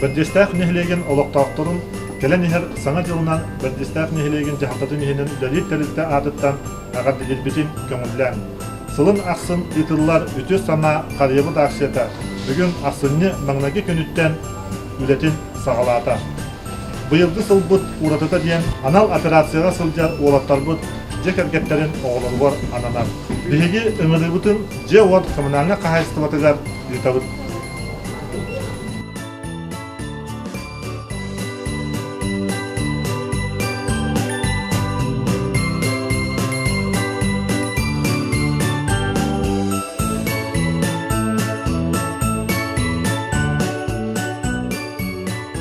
Бэрдьиэстээх нэһилиэгин олохтоохторун кэлэн иһэр Саҥа дьылынан Бэрдьиэстээх нэһилиэгин дьаһалтатын иһинэн үлэлиир тэрилтэ аатыттан эҕэрдэлиирбитин көҥүллээҥ. Сылын ахсын ыытыллар Үтүө санаа харыйабыт акцията бүгүн ахсынньы маҥнайгы күнүттэн үлэтин саҕалаата. Быйылгы сылбыт уратыта диэн анал операцияҕа сылдьар уолаттарбыт дьиэ кэргэттэрин оҕолоругар ананар. Биһиги ыҥырыыбытын дьиэ-уот коммунальнай хаһаайыстыбатыгар ыытабыт.